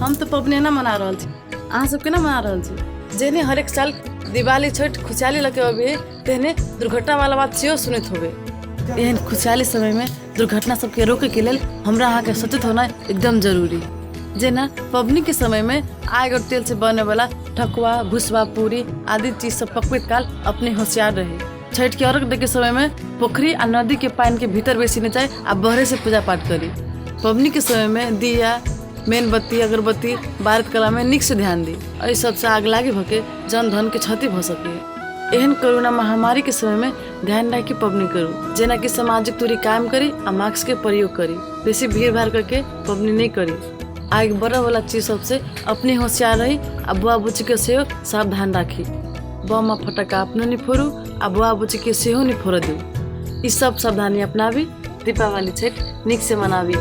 हम तऽ पबनी एना मना रहल छी, अहाँ सब केना मना रहल छी? जेहने हरेक साल दिवाली छठि खुशहाली लऽ के अबै तेहने दुर्घटना वाला बात सेहो सुनैत होबै। एहन खुशहाली समयमे दुर्घटना सबके रोकैके लेल हमरा अहाँके सचेत होना एकदम जरूरी। जेना पबनीके समयमे आगि और तेल से बने वाला ठकुआ, भुसबा, पूरी आदि चीज सब पकबैत काल अपने होशियार रही। छठि के अर्घ दैके समयमे पोखरि आ नदी के पानि के भीतर बेसी नहि जाय आ बहरे से पूजा पाठ करी। पबनी के समयमे दिया, मेनबत्ती, अगरबत्ती बारत कला में नीक से ध्यान दी। एहि सबसँ आग लागि भऽ के जन धन के क्षति भऽ सकैए। एहन कोरोना महामारी के समय में ध्यान राखि के पबनी करू, जेनाकि सामाजिक दूरी कायम करी आ मास्क के प्रयोग करी। बेसी भीड़ भाड़ करके पबनी नहि करी। आगि बढ़ऽ वाला चीज सबसे अपने होशियार रही आ बुआ बुच्ची के सेहो सावधान राखी। बम आ फटक्का अपनो नहि फोड़ू आ बुआ बुच्ची के सेहो नहि फोड़ऽ दियौ। ई सब सावधानी अपनाबी, दीपावली छठि नीक से मनाबी।